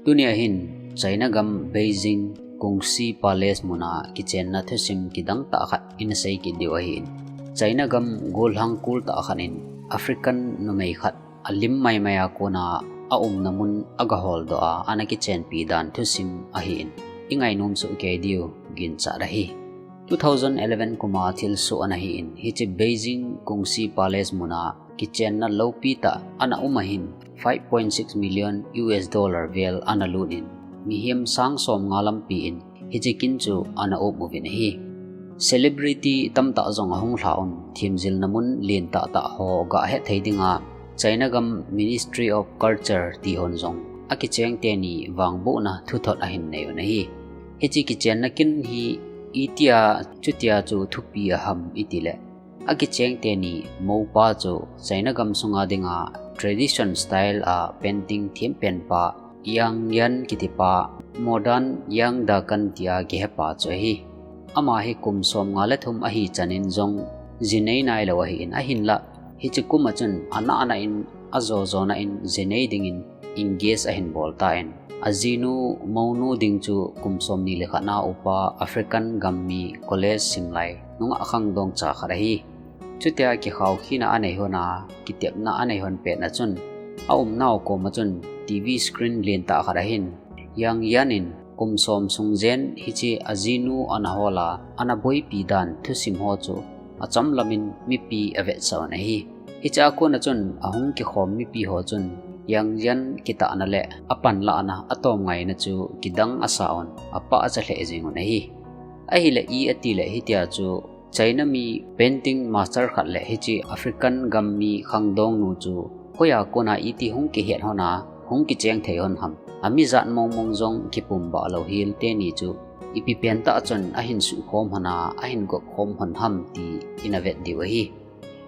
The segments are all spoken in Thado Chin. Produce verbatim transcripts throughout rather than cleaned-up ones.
Tuni ahin China gam Beijing Kungxi Palace muna kichenna thusim kidang tah khat ina sei kit diu ahin. China gam golhang kul tah khat in African numei khat alim maimai a kona aumna mun agahol doh a ana kichenpi dan thusim ahin. Ingainom soh kei diu ginchat ahi. Two thousand eleven kuma thilsoh ana hin, hiche Beijing Kungxi Palace muna kichenna loupi tah ana um ahin, five point six million U S dollar vel ana lut in, mihem sang som nga lampi in hiche kin chu ana um uvin ahi. Celebrity tamtah jong ahung lha un, themjilna mun lentah tah ho gah hethei dinga China gam Ministry of Culture ti hon jong akicheng teni vangbohna thuthot ahin nei un ahi. Hiche kichenna kin hi itia chutia chu thupi aham itile, akicheng teni mopa chu China gam sunga dinga tradition style a painting thempen pa Yang Yan kitipa, modern Yang Dakan tia kihepa chu ahi. Ama hi kum som nga le thum ahi chanin jong jinei nailou ahin, ahinla hiche kum a chun ana ana in ajo jona in jinei dingin engage ahin bol tan, ajinu mounu ding chu kum som ni le khat na upa African gam mi college simlai nungah khangdong cha khat ahi. Chutia kikhao khina anei hon a, kitepna anei hon petna chun, aumnau koma chun T V screen lentah khat ahin, Yang Yan in kum som sung jen hiche ajinu ana hol a, ana boipi dan thusim ho chu achomlam in mipi avetsah un ahi. Hiche a kona chun ahung kikhom mipi ho chun Yang Yan kitahna le apanlahna atom ngaina chu kidang asa un, apah acha lheh jeng un ahi. Ahile i atile hitia chu China mi painting master khat le hiche African gam mi khangdong nu chu hoiya kona iti hung kihet hon a, hung kicheng thei hon ham. Amijat mong mong jong kipumbah lou hel teni chu ipi pentah chun ahin suhkhom hon a, ahin gopkhom hon ham ti ina vet diu ahi.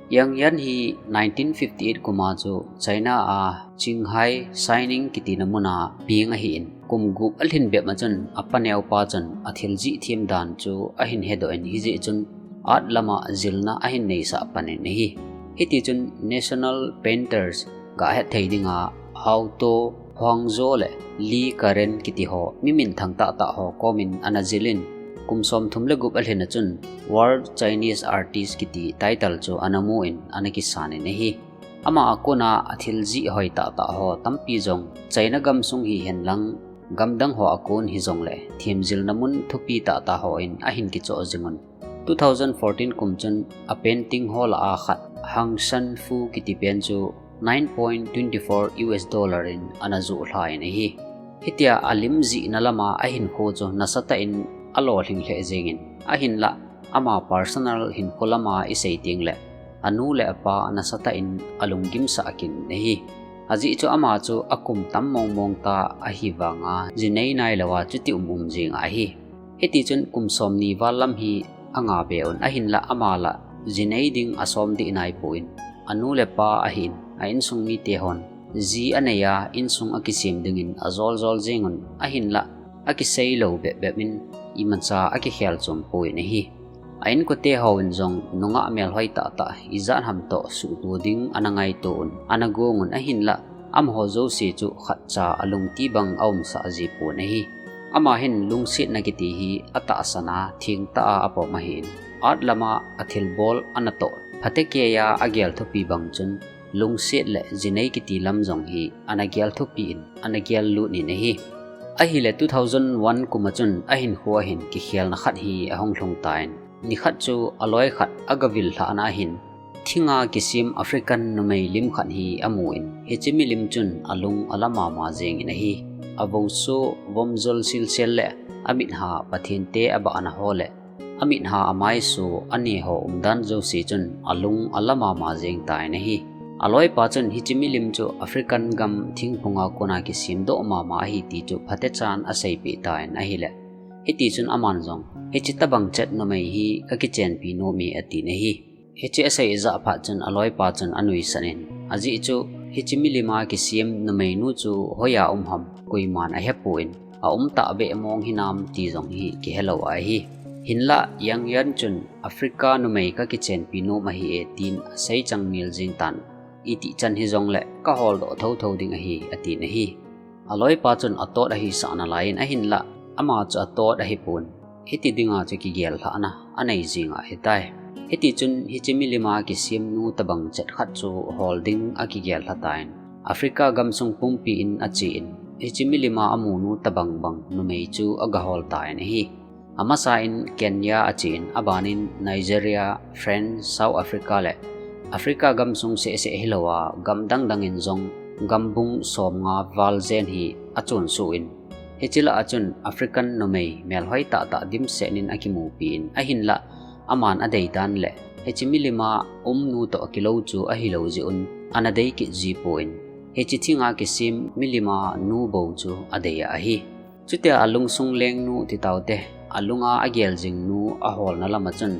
Yang Yan hi nineteen fifty-eight kuma chu China a Qinghai Shining kitina muna peng ahin, kum gup alhin bep ma chun apaneo pa chun athil jih them dan chu ahin hedoh in, hijeh chun art lama jilna ahin neisah pan in ahi. Hiti chun national painters gah hethei dinga Hao To, Huang Zhou le Li Karen kiti ho mi minthang tahtah ho komin ana jil in, kum som thum le gup alhin a chun World Chinese Artist kiti title chu ana mu in ana kisan in ahi. Ama a kona athil jih hoi tahtah ho tampi jong China gam sung hihen lang, gamdang ho a kon hijongle themjilna mun thupi tahtah ho in ahin kichoh jing un. Two thousand fourteen kum chun a painting ho lah a khat Hang San Fu kiti pen chu nine point twenty four U S dollar in ana joh lha in ahi. Hitia alim jihna lama ahinkho chu nasatah in alolhing lheh jeng in, ahinlah ama personal hinkho lama isei tengle anu le apa nasatah in alunggim sah kit in ahi. Ajeh chu ama chu akum tam mong mong ta ahivanga jinei nailou a chuti um um jeng ahi. Hiti chun kum som ni val lam hi anga be un, ahinlah ama lah jinei ding asom dih naipon, anu le pa ahin, a insung mite hon ji anei a insung akisem dingin ajol jol jeng un, ahinlah akisei lou bep bep in imacha akikhel chom pon ahi. A inkote hon jong nungah melhoi tahtah ijat ham toh suhto ding ana ngaito un, ana gong un, ahinlah amaho jouse chu khatcha alungti bang aumsah jipon ahi. Ama hin lungsetna kiti hi atahsan a, thengtah a apom ahin, art lama athilbol ana toh, phatecha agel thupi bang chun lungset le jinei kiti lam jong hi ana gel thupi in, ana gel lut in ahi. Ahile two thousand one kum a chun ahinkho ahin kikhelna khat hi ahung lhung tan, nikhat chu aloi khat agavil lhahna ahin, thinga kisem African numei lim khat hi amun, hiche milim chun alung ala mama jeng in ahi. Avoso vomjol silsel le amitha Pathen te abahna ho le amitha amaiso ane ho umdan jouse chun alung ala mama jeng tan ahi. Aloipa chun hiche milim chu African gam thingphunga kona kisem doh mama ahi ti chu phatechan aseipeh tan ahile, hiti chun aman jong, hiche tabang chet numei hi kakichenpi nom e atin ahi. Hiche asei jah phat chun aloipa chun anuisan in, ajeh chu hiche milima kisem numeinu chu hoiya um ham koiman ahepon, aum tahbeh mong hinam ti jong hi kihelou ahi. Hinlah Yang Yan chun Africa numei kakichenpi nom ahi e tin asei chang mel jeng tan, itih chan hijongle kaholdoh thotho ding ahi atin ahi. Aloipa chun atot ahi sah nalai in ahinlah, ama chu atot ahipon, hiti dinga chu kigel lhahna anei jing ahitai. Hiti chun hiche milima kisem nu tabang chet khat chu hol ding akigel lhatai. Africa gamsung pumpi in achen, hiche milima amu nu tabang bang numei chu agahol tan ahi. Amasa in Kenya achen, abanin Nigeria, France, South Africa le Africa gamsung seh seh hilouva, gam dang dang in jong gambung som nga val jen hi achon suh in, hiche lah a chun African numei melhoi tah tah dimset in akimupi in ahinlah, aman adei dan le hiche milima um nu toh kilou chu ahilou jeh un ana dei kit jipon, hiche thinga kisem milima nu bou chu adei ahi. Chutia alungsung lengnu titaute, alunga agel jing nu aholna lama chun,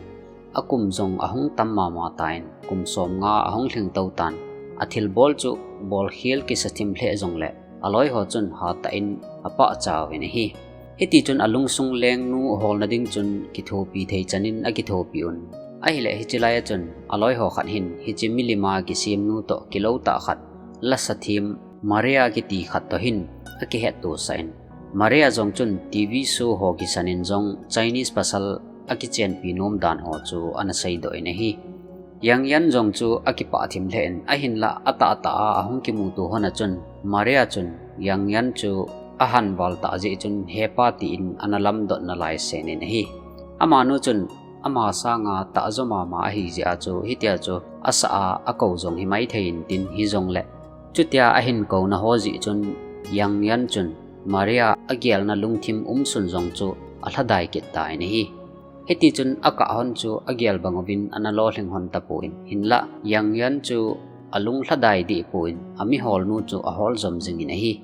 akum jong ahung tam mama tan, kum som nga ahung lhing tou tan, athilbol chu bolkhel kisa thim lheh jongle, aloi ho chun hatah in apahcha uvin ahi. Hiti chun alungsung lengnu holna ding chun kithopi thei chan in akithopi un. Ahile hiche lai a chun aloi ho khat hin hiche milima kisem nu toh kilou tah khat, lasa thim Maria kiti khat toh hin akihetto sah in, Maria jong chun T V show ho kisan in jong Chinese pasal akichenpi nom dan ho chu ana seidoh in ahi. Yang Yan jong chu akipah thim lheh in ahinlah, atahtah a ahung kimuto hon a chun Maria chun Yang Yan chu ahan val tah jeh chun hepa tin ana lamdot nalai sen in ahi. Amanu chun ama sanga tahjo mama ahi jeh a chu hitia chu asah a akou jong himai thei in tin hijongle, chutia ahin kouna ho jeh chun Yang Yan chun Maria agelna lungthim umsun jong chu alhadai kit tan ahi. Hiti chun akah hon chu agel bang uvin ana lolhing hon tapon, hinlah Yang Yan chu alung lhadai dehpon, amihol nu chu ahol jom jing in ahi.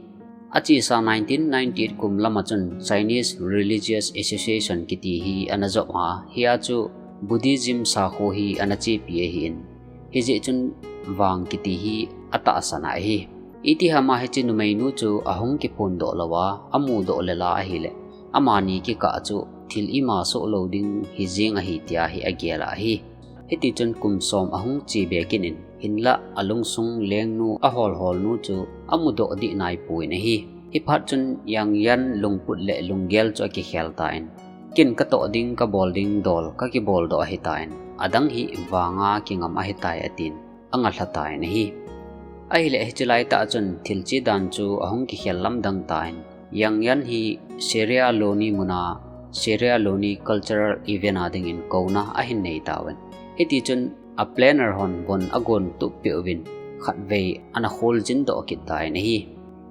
Achesa nineteen ninety-eight kum lama chun Chinese Religious Association kiti hi ana jop a, hia chu Buddhism sakho hi ana chepi ahin, hijeh chun vang kiti hi atahsan ahi. Itihama hiche numeinu chu ahung kiphondoh louva amudoh lela ahile, amani kikah chu thil ima soh lou ding hijeng ahi tia hi agel ahi. Hiti chun kum som ahung che be kit in, hinlah alungsung lengnu ahol hol nu chu amudoh dih naipon ahi. Hiphat chun Yang Yan lungput le lunggel chu akikhel tan, ken katoh ding kabol ding dol kakiboldoh ahitan, adang hi vanga kingam ahitai atin, angalha tan ahi. Ahile hiche laitah chun thil che dan chu ahung kikhel lamdang tan, Yang Yan hi Sierra Leone muna Sierra Leone Cultural Event a dingin kouna ahin nei tauvin, hiti chun a planner hon von agon tup peh uvin, khatvei ana kholjin doh kit tan ahi.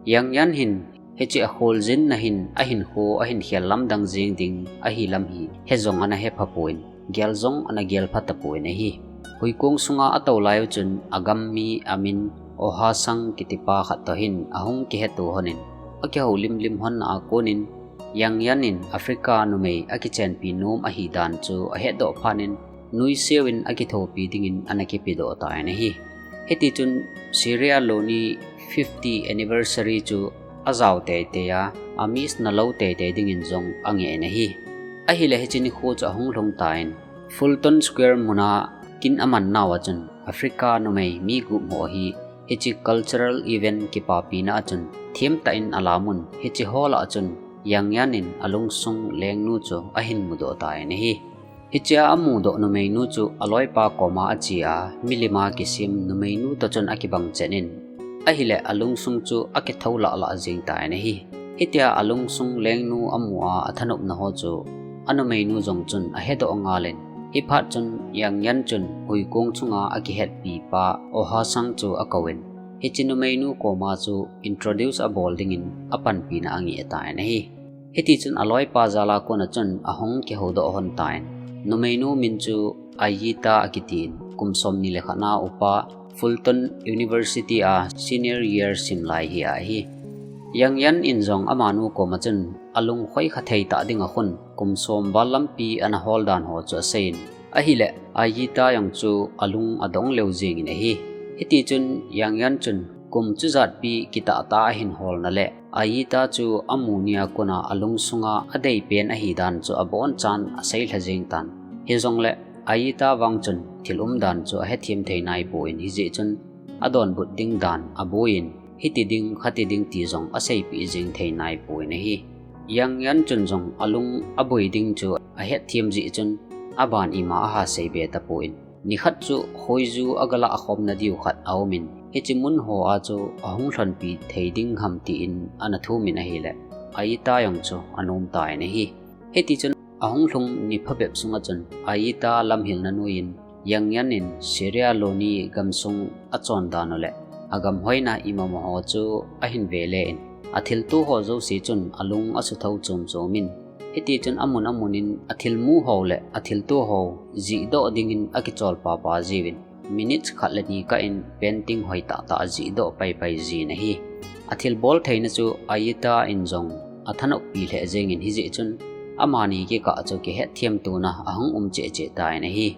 Yang Yan hin hiche akholjinna hin ahinkho ahin khel lamdang jeng ding ahi lam hi he jong ana hepha pon, gel jong ana gelpha tapon ahi. Huikong sunga atou lai uchun agam mi amin Ohasang kitipa khat toh hin ahung kiheto hon in, akihoulim lim hon a konin Yang Yan in Africa numei akichenpi nom ahi dan chu ahetdoh phat in, nuiseu in akithopi dingin ana kipedoh tan ahi. Hiti chun Sierra Leone fifty anniversary chu ajao teitei a, amiss nalou teitei dingin jong angeh in ahi. Ahile hiche nikho chu ahung lhung tan, Fulton Square muna kin aman nauva chun Africa numei mi gup ho hi hiche cultural event kipapina a chun themtah in alamun, hiche hall a chun Yang Yan in alungsung lengnu chu ahin mudoh tan ahi. Hichea amudoh numeinu chu aloipa koma ache a, milima kisem numeinu toh chun akibang chen in, ahile alungsung chu akithou lah lah jeng tan ahi. Hitia alungsung lengnu amu a athanopna ho chu anumeinu jong chun ahedoh ngal in, hiphat chun Yang Yan chun huikong chunga akihetpi pa Ohasang chu akouvin, hiche numeinu koma chu introduce abol dingin apanpina angeh tan ahi. Hiti chun aloipa jal a kona chun ahung kihoudoh hon tan, numeinu min chu Ayita akitin, kum somni le khat na upa Fulton University a senior year sim lai hi ahi. Yang Yan in jong amanu koma chun alung khoikha thei tah dinga khun kum som val lampi ana hol dan ho chu aseiyin, ahile Ayita jong chu alung adong leu jengin ahi. Hiti chun Yang Yan chun kum chujatpi kitahtah a ahin holna le Ayita chu amu nia kona alungsunga adeipen ahi dan chu abonchan aseilha jeng tan. Hijongle Ayita vang chun thil umdan chu ahethem thei naipon, hijeh chun adonbut ding dan aboiyin, hiti ding, khati ding ti jong aseipeh jing thei naipon ahi. Yang Yan chun jong alung aboi ding chu ahetthem jeh chun aban ima aha seibe tapon. Nikhat chu khoiju agalah khomna diu khat aumin, hiche mun hoa chu ahung lhonpi thei ding ham tin ana thumin ahile, Aita jong chu anom tan ahi. Hiti chun ahung lhung ni phabep sunga chun Aita lamhilna nuiyin Yang Yan in Sierra Leone gamsung achon dan u le agam hoina imama ho chu ahin vele in, athilto ho jouse chun alung asuthou chom chomin, hiti chun amun amun in athilmu ho le athilto ho jihdoh dingin akicholpapa jiuvin, minutes khat le ni kah in painting hoitah tah ajihdoh paipai jin ahi. Athilbol theina chu Aita in jong athanoppi lheh jengin hijeh chun amani kikah chu kihetthem tona ahung um cheh cheh tan ahi.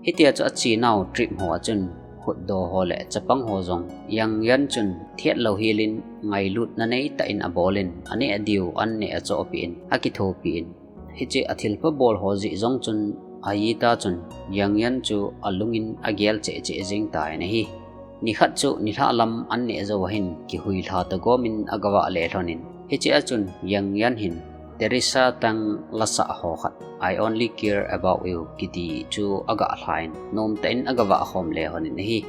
Hitia chu achenau trip hoa chun khutdoh ho le chapang ho jong Yang Yan chun thetlou helin ngailutna neitah in abolin, aneh diu an neh achohpeh in, akithopi in, hiche athilpha bol ho jeh jong chun Aita chun Yang Yan chu alungin agel cheh cheh jeng tan ahi. Nikhat chu nilhah lam an neh jou ahin kihuilha togomin agavah le lhonin, hichea chun Yang Yan hin Teresa Tang lasah ho khat, I Only Care About You kiti chu agah lhan, nomtah in agavah khom le lhonin ahi.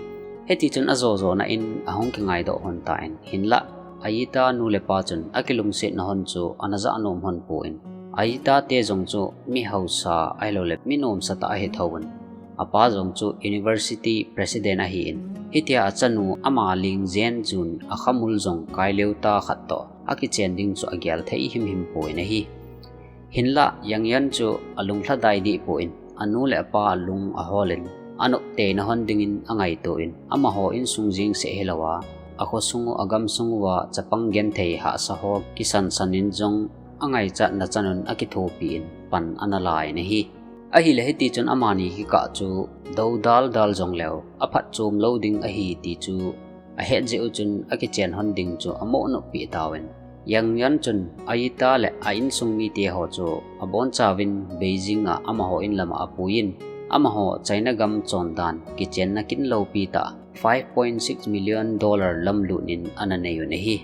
Hiti chun ajo jona in ahung kingaidoh lhon tan, hinlah Aita nu le pa chun akilungsetna lhon chu ana jah nom lhon pon. Aita te jong chu mi hausa ahilouleh mi nomsa tah ahi thouvin, apa jong chu university president ahin, hitia achanu ama ling jen jun akhamul jong kaileu tah khat toh akichen ding chu agel thei himhim pon ahi. Hinlah Yang Yan chu alunglhadai deh pon, anu le apa lung aholin, anopteina lhon dingin angaitoin, amaho insung jeng seh hilouva, akhosung u, agamsung uva chapang genthei hahsa ho kisansan in jong angaichatna chanun akithopi in pan ana la in ahi. Ahile hiti chun amani kikah chu doudal dal jongleu aphatchom lou ding ahi ti chu ahet jeh u chun akichen lhon ding chu amoh noppi tauvin, Yang Yan chun Aita le a insung mite ho chu abonchauvin Beijing a amaho in lama apuiyin, amaho China gam chondan kichenna kin loupi tah five point six million dollar lamlut in ana nei un ahi.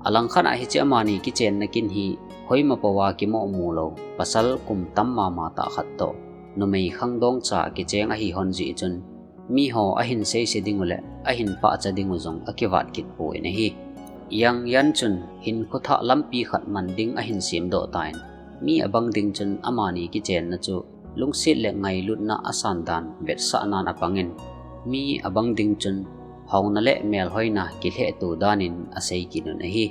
Alangkhat a hiche amani kichenna kin hi hoima pouva kimoh mulou, pasal kum tam mama tah khat toh numei khangdong cha kicheng ahi lhon jeh chun, miho ahin seise ding u le ahin pachat ding u jong akivat kit pon ahi. Yang Yan chun hinkho thah lampi khat man ding ahin semdoh tan, mi abang ding chun amani kichenna chu lungset le ngailutna asan dan vetsahnan apangin, mi abang ding chun haona le melhoina kilhehto danin asei kit un ahi.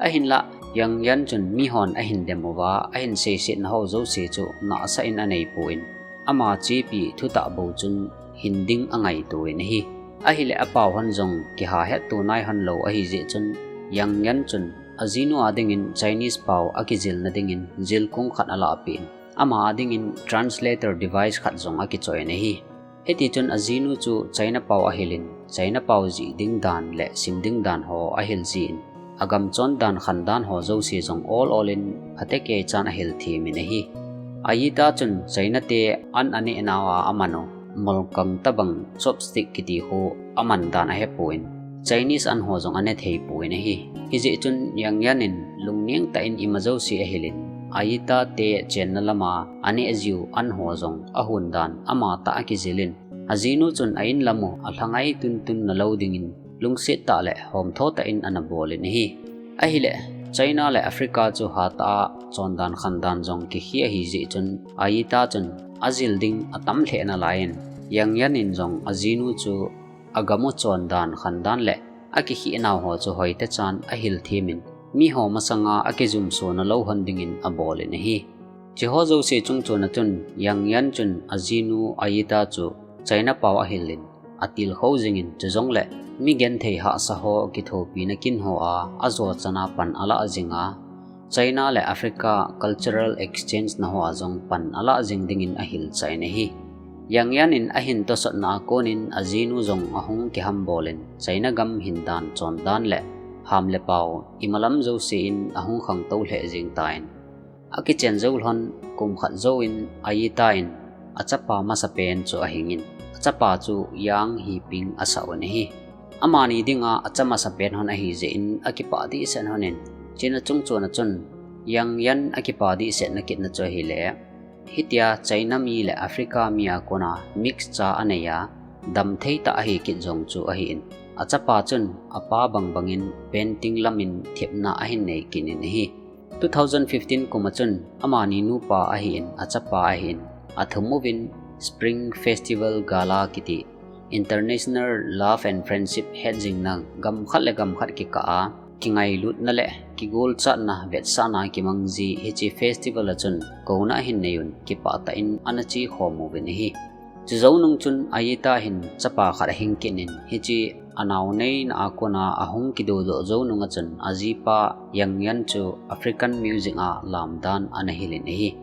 Ahinlah Yang Yan chun mihon ahin dem uva ahin seisetna ho jouse chu nahsah in anei pon, ama chepi thutah bou chun hin ding angaito in ahi. Ahile apao hon jong kiha hetto nai hon lou ahi jeh chun Yang Yan chun ajinu a dingin Chinese pao akijilna dingin jilkung khat alahpeh in, ama a dingin translator device khat jong akichoh in ahi. Hiti chun ajinu chu China pao ahilin, China pao jih ding dan le sim ding dan ho ahil jin, agam chondan khandan ho jouse jong ol ol in phatecha chan ahil them in ahi. Aita chun China te an aneh nauva aman u, molkang tobang chopstick kiti khu aman dan ahepon, Chinese an ho jong ane theipon ahi. Hijeh chun Yang Yan in lungneng tah in ima jouse ahilin, Aita te chenna lama aneh jiu an ho jong ahon dan amatah akijilin, ajinu chun a inlam u alhangai tuntun nalou dingin lungset tah le homtho tah in ana bolin ahi. Ahile China le Africa chu hatah a chondan khandan jong kikhi ahi jeh chun Aita chun ajil ding atam lheh nalaiyin, Yang Yan in jong ajinu chu agam u chondan khandan le akikhi nau ho chu hoitechan ahil them in, miho masanga akijumso nalou hon dingin abolin ahi. Hiche ho jouse chungchona chun Yang Yan chun ajinu Aita chu China pao ahilin, atilkhou jingin, chujongle mi genthei hahsa ho kithopina kin hoa ajo chana pan alah jinga, China le Africa cultural exchange na hoa jong pan alah jing dingin ahilchah in ahi. Yang Yan in ahin tosotna a konin ajinu jong ahung kihambolin, China gam hindan chondan le ham le pao imalam jouse in ahung khangtou lheh jeng tan, akichen jou lhon kum khat jouvin Aita in achapa masapen chu ahingin, achapa chu Yang Hiping asah un ahi. Amani dinga acha masapen hon ahi jeh in akipah dehset hon in, chuna chungchon a chun Yang Yan akipah dehsetna kitna chu ahile, hitia China mi le Africa mi a kona mix cha anei a, damthei tah ahi kit jong chu ahin, achapa chun apa bang bangin painting lamin thepna ahin nei kit in ahi. Two thousand fifteen kum a chun amani nupa ahin, achapa ahin, athum uvin Spring Festival Gala kiti International Love and Friendship hetjingna gam khat le gam khat kikah a kingailutna le kigolchatna vetsahna kimang ji hiche festival a chun kouna ahin nei un, kipah tah in ana che khom uvin ahi. Chujou nung chun Ayita hin chapa khat ahing kit in, hiche anao neina a kona ahung kidodoh jou nung a chun ajipa Yang Yan chu African music a lamdan ana hil in ahi.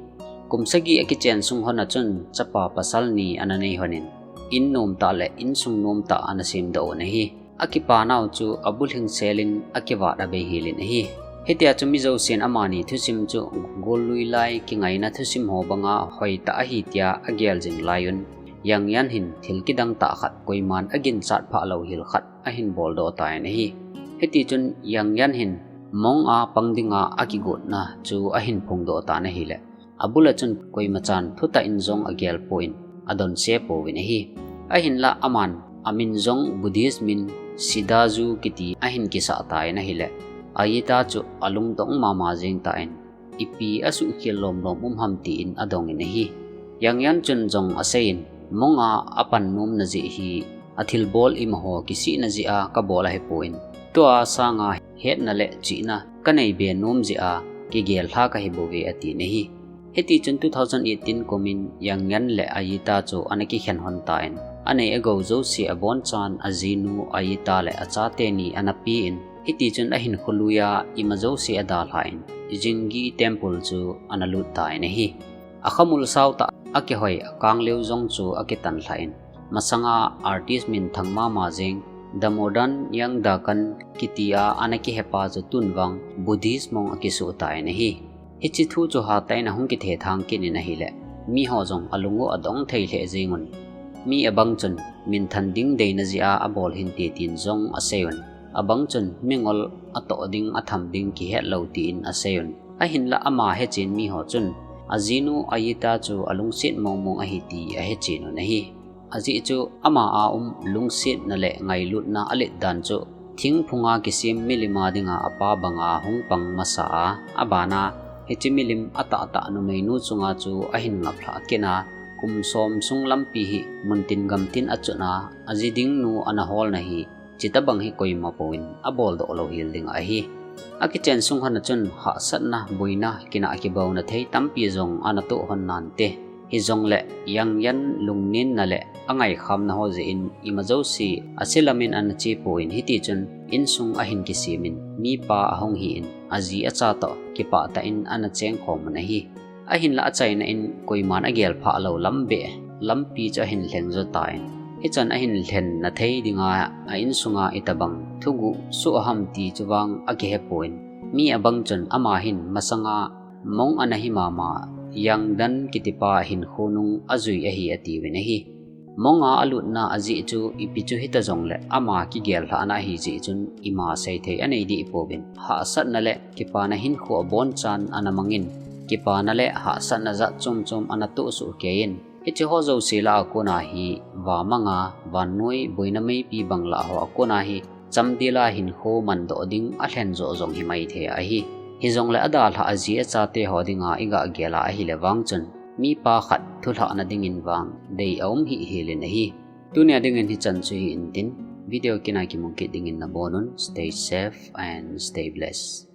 Kum sagi akichen sung hon a chun chapa pasal ni ana nei hon in, in nom tah le insung nom tah ana semdoh un ahi. Akipa nau chu abulhing selin akivat abei hel in ahi. Hitia chu mi jousen amani thusim chu gollui lai kingaina thusim ho banga hoitah ahi tia agel jing lai un, Yang Yan hin thil kidang tah khat, koiman aginchat phah lou hel khat ahin boldoh tan ahi. Hiti chun Yang Yan hin mong a pang dinga akigotna chu ahin phongdoh tan ahile, abul a chun koima chan thutah in jong agel pon, adonse pouvin ahi. Ahinla aman amin jong Buddhist min Sidazu kiti ahin kisah tan ahile, Ayita chu alungdong mama jeng tan, ipi asuhkhel lomlom um ham tin adong in ahi. Yang Yan chun jong aseiyin, mong a apan nomna jeh hi athilbol imaho kisihna jeh a kabol ahipon, tua sanga hetna le chihna kanei be nom jeh a kigel lha kahi bouve atin ahi. Hiti chun two thousand eighteen kum in Yang Yan le Ayita chu ana kikhen hon tan, anei agou jouse abonchan ajinu Ayita le achate ni ana pen, hiti chun ahinkho lui a ima jouse adalhan, Jingi Temple chu ana lut tan ahi. Akhamul sao tah, akihoi, akangleo jong chu akitan lhan, masanga artist minthang mama jeng Damodaran Yangdakan kiti a ana kihepa chu tun vang Buddhist mong akisoh tan ahi. Hiche thu chu hatah in ahung kithethang kit in ahile, miho jong alung u adong thei lheh jeng un, mi abang chun minthan ding deina jeh a abol hinte tin jong asei un, abang chun mingol atoh ding atham ding kihet lou tin asei un. Ahinla ama hechen miho chun ajinu Ayita chu alungset mong mong ahi ti ahechen un ahi. Ajeh chu ama a um lungsetna le ngailutna alet dan chu thingphunga kisem milim a dinga apa banga hung pang masa a, abana hiche milim atahtah numeinu chunga chu ahin ngaplhah kit a, kum som sung lampi hi muntin gamtin achun a, aji dingnu ana holna hi chutobang hi koima pouvin aboldoh lou hel ding ahi. Akichen sung hon a chun hahsatna, boina, kinah kibauna thei tampi jong ana toh hon nante. Hijongle Yang Yan lungnenna le angaikhamna ho jeh in ima jouse ase lamin ana che pon, hiti chun insung ahin kisem in, mipa ahung hi in, aji acha toh kipah tah in ana chengkhom un ahi. Ahinla achaina in koiman agel phah lou lam beh lampi chu ahin lheng jo tan, hichan ahin lhenna thei dinga a insunga itobang thuguh soh ham ti chu vang akihe pon, mi abang chun ama hin masanga mong ana hi mama Yangdan kitipa hinkho nung ajui ahi atiuvin ahi. Mong a alutna ajeh chu ipi chu hita jongle ama kigel lhahna ahi jeh chun ima seithei anei deh pouvin, hahsatna le kipana hinkho abonchan ana mangin, kipana le hahsatna jat chom chom ana toh soh keiyin, hiche ho jouse lah a kona hi vamanga vannoi boina meipi bang lah ho a kona hi chamdel a hinkho mandoh ding alhen joh jong hi maithei ahi. Hijongle adalhah aji achate ho dinga iga gel a ahile vang chun, mipa khat thulhahna dingin vang dei aum hih hel in ahi. Tunia dingin hichan chu hi intin, video kit a kimu kit dingin nabonun, stay safe and stay blessed.